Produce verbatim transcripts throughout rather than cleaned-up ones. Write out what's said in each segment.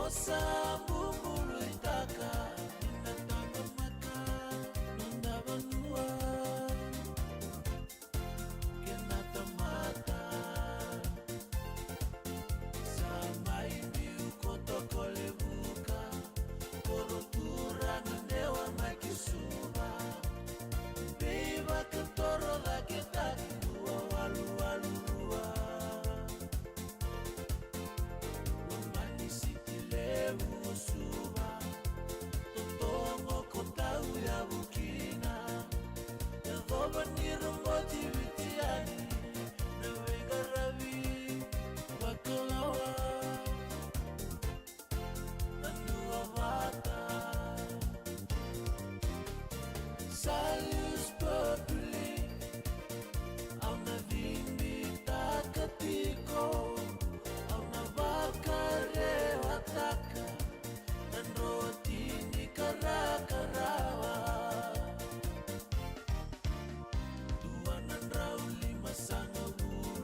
Sa bubului taka na tama maka noda vanua. Kena tamata sa mai biu ko Tokolevuka, ko Roturaga Dewa mai Kisuva. Veivakatorocaketaki dua walu walu rua. Lomani Siti Levu o Suva, Totogo ko Tauyavu kina. Yacova ni roboti Viti yani na veiqaravi vakalawa. Na dua vata. Salus Populi, au na vibitaka tiko, au na vakarewataka na droti ni karakarawa. Dua na drau lima sagavulu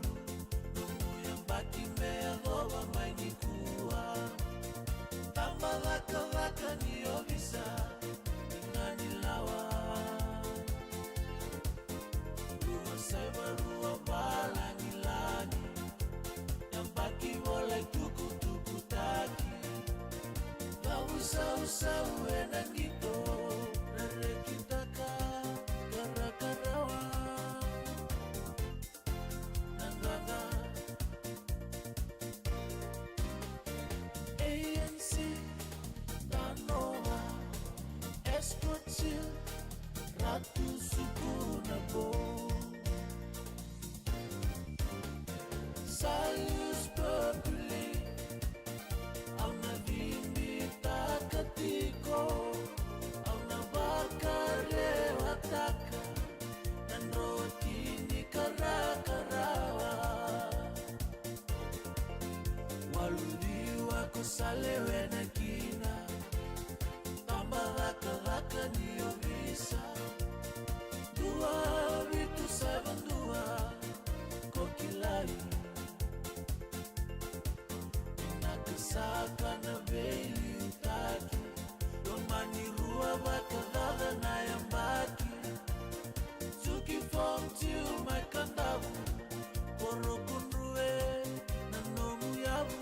nomu yabaki me yacova mai nikua. Taba cakacaka ni ovisa ni ganilawa. Rua saiva rua valagilagi. Yabaki volai tukutukutaki. Vavusavusau ena qito. Rarekitaka karakarawa. Na qaqa. A N C, Tanova, Escort Shield, Ratu Suku na Bo. Salus Populi, au na vibitaka tiko, au na vakarewataka na droti ni karakarawa. Walu ciwa ko sa lewena kina, taba cakacaka ni ovisa. Dua vitu saiva dua ko kilai. Vinaka saka na veiliutaki. Lomani rua vakacaca na yabaki. Suki Form Two mai Kadavu, Korokudrue na nomu yavu.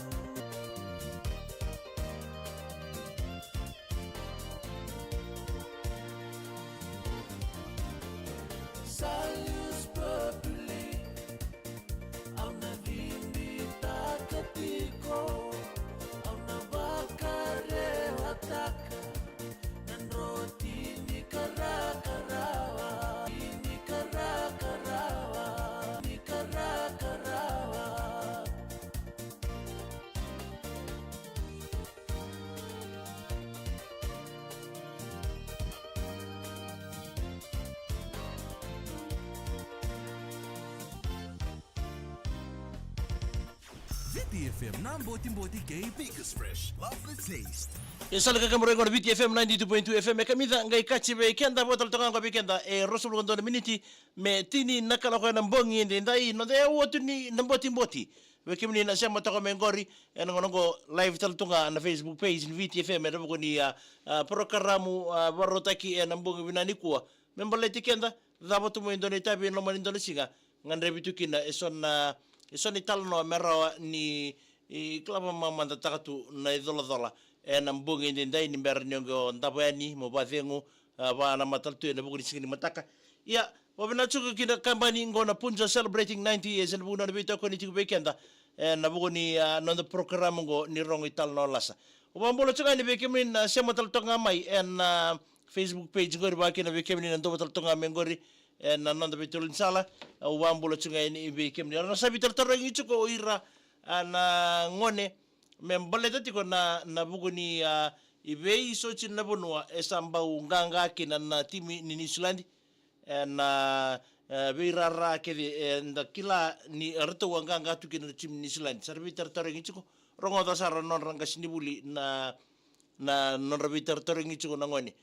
Salus Populi, au na vibitaka tiko, au na vakarewataka na droti ni karakarawa, ni karakarawa, ni karakarawa. Viti F M na Botiboti kei Biggest Fresh. Love the taste. E sa leka kemura qo na Viti F M ninety-two point two F M, e kamica qai kaci vei keda, vo tale toka qo vei keda, e ruasagavulu ka dua na miniti me tini na kaloko ena bogi edaidai, noda yau otu ni na Botiboti. Vei kemuni na sema toka mai qori, ena gauna qo live tale tu ga na Facebook page ni Viti F M, ena vuku ni, a, a, porokaramu, a, vakarautaki ena bogi vinaka nikua. Me baleti keda, cava tu mai dua na itavi ena loma ni dua na siga, gadrevi tu kina eso na, eso na italanoa me rawa ni, i, kila vakamamadataka tu na icolacola ena bogi edaidai ni bera ni o qai davo yani mo vakacegu, a, vakanamata tale tu ena vuku ni siga ni mataka. Ia, vakavinavinaka tiko kina kabani qo na Punja celebrating ninety years ena vuku ni nona veitokoni tiko vei keda ena vuku ni, a, noda porokaramu qo ni Rogo Italanoa Lasa. Au vakabula tiko ga yani vei kemuni na sema tale toka ga mai ena, a, Facebook page qori, vaka kina vei kemuni na dau tale toka ga mai qori ena noda veitolo ni sala. Au vakabula tiko ga yani vei kemuni. Au na sa veitarotarogi tiko o ira, a, na gone me baleta tiko na, na vuku ni, a, i vei so tiko na vanua e sa bau qaqa kina na timi ni Niusiladi. Ena, e, veirara kece, e, eda kila ni ratou a qaqa tu kina na timi ni Niusiladi. Sa ra veitarotarogi tiko, rogoca sara na nodra qasenivuli na, na nodra veitarotarogi tiko na gone.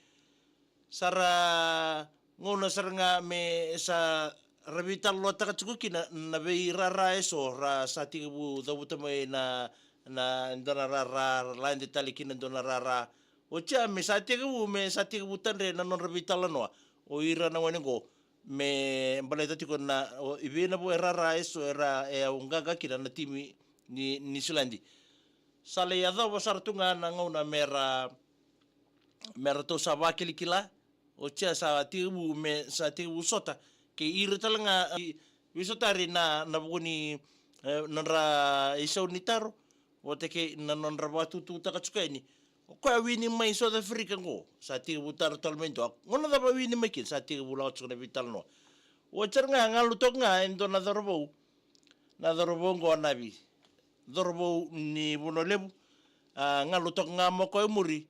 Sa ra gauna sara ga me sa ra veitalanoataka tiko kina na veirara eso ra sa tekivu cavuta mai na, na dua na rara, ra lade tale kina dua na rara. Oti ya me sa tekivu, me sa tekivu tadre na nodra veitalanoa o ira na gone qo, me baleta tiko na, o, i vei na vo e rara eso era, e au qaqa kina na timi ni, ni Niusiladi. Sa lai yacova sara tu ga na gauna mera, mera tou sa vakilakila, oti ya sa tekivu, me sa tekivu sota kei ira tale ga, i, veisotari na, na vuku ni, e, nodra isau ni taro, vata kei na nodra vakatututaka tiko yani. O koya wini mai South Africa qo, sa tekivu taro tale mai dua. Gauna cava wini mai kina, sa tekivu lako tiko na veitalanoa. Oti sara ga, galu toka ga e dua na cauravou. Na cauravou qo o Navi. Cauravou ni Vanua Levu. A, galu toka ga mai o koya e muri.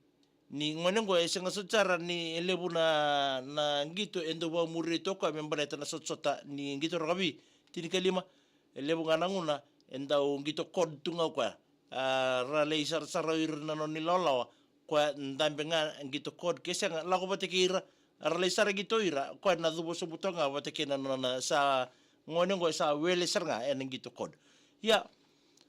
Ni gone qo e sega soti sara ni e levu na, na qito e dau vakamuri tu o koya me baleta na sotasota ni qito rakavi. Tinikalima, e levu ga na gauna e dau qito code tu ga o koya. A, ra lai sarasara o ira na nona ilawalawa, koya dabe ga qito code ke sega, lako vata kei ira, ra lai sara qito o ira, koya na cuva sobu toka ga vata kei na nona sa gone qo e sa wele sara ga ena qito code. Ia,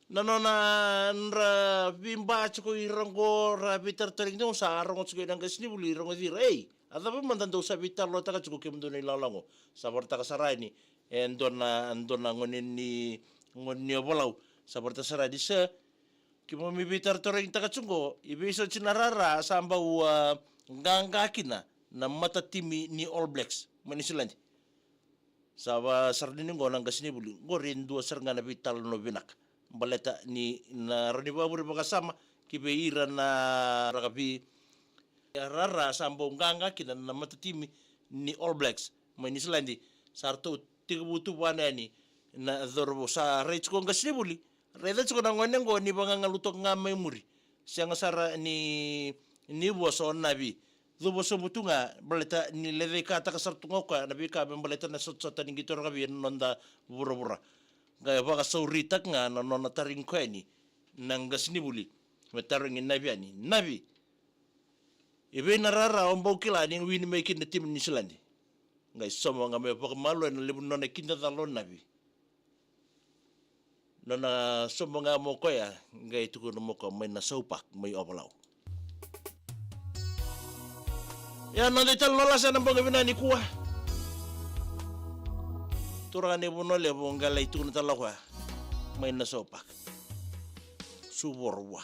na nona dra veiba tiko ira qo ra veitarataraki dau sa rogo tiko ena qasenivuli, rogoci ira, ei, a cava mada dou sa veitalanoataka tiko kemudou na ilawalawa qo? Sa vakaraitaka sara yani e dua na, dua na gone ni, gone ni Ovalau. Sa vakaraitaka sara yani, sir, keimami veitarataraki taka tiko qo, i vei soti na rara sa bau, a, qaqa kina na matatimi ni All Blacks mai Niusiladi. Sa vakasara ni qo na qasenivuli, qori e dua sara ga na veitalanoa vinaka. Baleta ni na rawa ni vakavure vakasama ki vei ira na rakavi. Rara sa bau qaqa kina na matatimi ni All Blacks mai Niusiladi. Sa ratou tekivu tuvana yani na cauravou, sa rai tiko qasenivuli. Raica tiko na gone qo ni vagagalu toka ga mai muri. Sega sara ni, ni vosa o Navi. Cuva sobu tu ga, baleta ni lai veikataka sara tu ga o koya na veika me baleta na sotasota ni qito rakavi ena noda vuravura. Qai vakasauritaka ga na nona tarogi koya yani na qasenivuli. Me tarogi Navi yani, Navi, i vei na rara o bau kila ni wini mai kina na timi ni Niusiladi? Qai sauma ga me vakamalua ena levu ni nona kidacala o Navi. Nona sauma ga mai o koya, qai tukuna mai o koya mai Nausau Park mai Ovalau. Ia, noda italanoa lasa ena bogi vinaka nikua. Turaga ni Vanua Levu, qai lai tukuna tale o koya mai Nausau Park. Suvoro vua.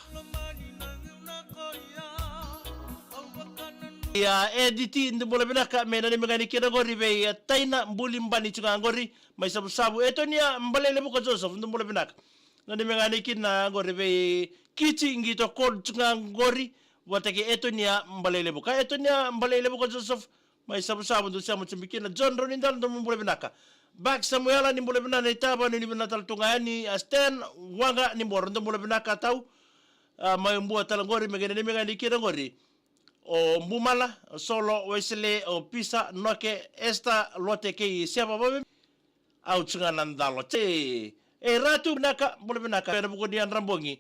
Ia, Editi, dou bula vinaka, me nanumi ga ni kina qori vei, e, Taina Bulibani tu ga qori mai Savusavu. Etonia Balailevuka Joseph, dou bula vinaka. Nanumi ga ni kina qori vei Kiti qito code tu ga qori, vata kei Etonia Balailevuka. Etonia Balailevuka Joseph, mai Savusavu, dou sema tu mai kina. John Raunidalo, dou bula vinaka. Bak Samuela, ni bula vinaka na itaba, ni vinaka tale tu ga yani, a, Stan Waqa, ni bula, dou bula vinaka tau. A, mai Bua tale qori, me qai nanumi ga ni kina qori. O Bumala, o Solo, o Wesley, o Pisa, Noke, Esther, Lote kei Seva, vave. Au tu ga na dalo. Te, e, Ratu, vinaka, bula vinaka. Ena vuku ni yadra bogi.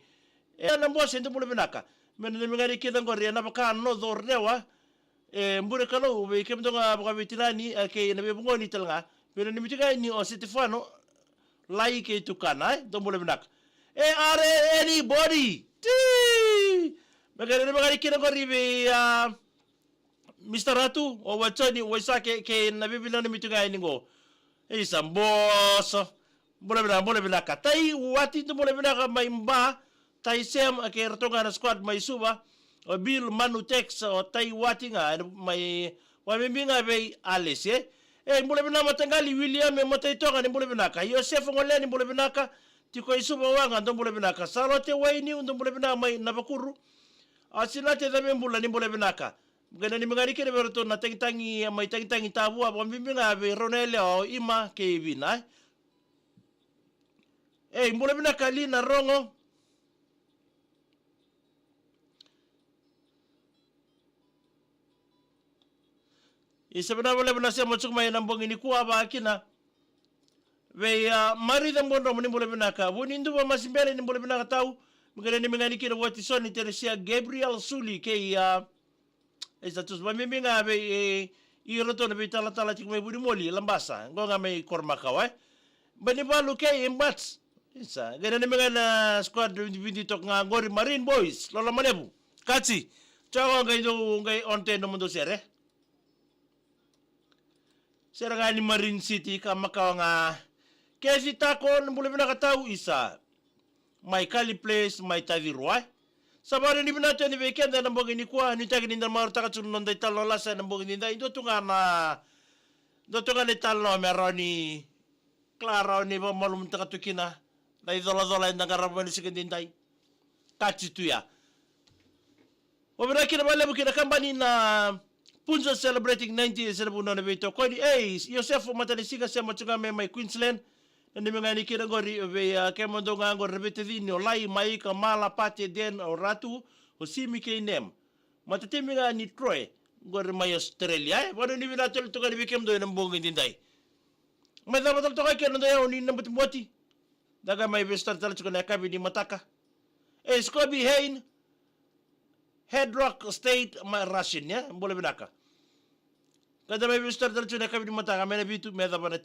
E, na bose, dou bula vinaka. Me nanumi ga ni kina qori, ena vaka noco rewa. E, bure Kalou vei kemudou ga vakaveitinani, e, kei na veivugoni tale ga. Me nanumi tu ga ni o Setefano, Lai kei Tukana, e, dou bula vinaka. E, are anybody. Ti! Me qai nanumi ga ni kina qori vei, a, Mister Ratu, o Wachoni, o Waisake, kei na veivinanumi tu ga yani qo. Isa, boso. Bula vinaka, bula vinaka. Tai Wati, dou bula vinaka mai Ba. Tai Sam, kei ratou ga na squad mai Suva. O Bill, Manu, Tex, o Tai Wati ga, mai, vakabibi ga vei Alesi, e. E, bula vinaka mataqali, William, e, Matai Toga, ni bula vinaka. Iosefa Golea, ni bula vinaka. Tiko i Suva Waqa, dou bula vinaka. Salote Wainiu, dou bula vinaka mai Navakuru. A, Sinate Cavebula, ni bula vinaka. Qai nanumi ga ni kina vei ratou na tagitagi, mai tagitagi Tavua, vakabibi ga vei rau na yalewa o Ima kei Vina, e. Ei, bula vinaka Lina Rogo. Isa, vinaka vakalevu na sema tiko mai ena bogi nikua, vaka kina vei, a, Marica Bodromo, ni bula vinaka. Vuniduva Masibele, ni bula vinaka tau. Me qai nanumi ga ni kina Watisoni Teresia, Gabriel Suli kei, a, Isa Tusu, vakabibi ga vei, e, iratou na veitalatala tiko mai Vunimoli, Labasa, qo ga mai Koromakawa, e. Banivalu kei Bats, Isa, qai nanumi ga na squad vidividi toka ga qori, Marine Boys, Loloma Levu. Kati, toka qai dou, qai on ten nomudou sere. Sere ga ni Marine City, ka makawa ga. Kesi Tako, na bula vinaka tau, isa. Mai Kali Place, mai Taci Rua. Sa vakanuinui vinaka tu yani vei keda ena bogi nikua, nuitaki ni da marautaka tu na noda italanoa lasa ena bogi nidai. Dua tu ga na, dua tu ga na italanoa me rawa ni kila rawa ni vakamalumutaka tu kina na icolacola eda qarava mai na siga nidai. Kati tu ya. Vakavinaka kina vakalevu kina kabani na Punza celebrating ninety years ena vuku ni nona veitokoni. Ei, Iosefa Matanisiga, sema tu ga mai Queensland. Nanumi ga ni kina qori vei, a, kemudou ga qori na veitacini o Lai, Maika, Mala, Pate, Den, o Ratu, o Simi kei Nem. Matatimi ga ni Troy, qori mai Australia, e. Vakanuinui vinaka tale tu ga yani vei kemudou ena bogi nidai. Mai cava tale toka kina na noda iyau ni na botiboti. Da qai mai veisotari tale tiko na yakavi ni mataka. E, Scobie Hein, Head Rock State, mai Russian, ya, bula vinaka. Ka da mai veisotari tale tiko na yakavi ni mataka, mai na vitu me cava na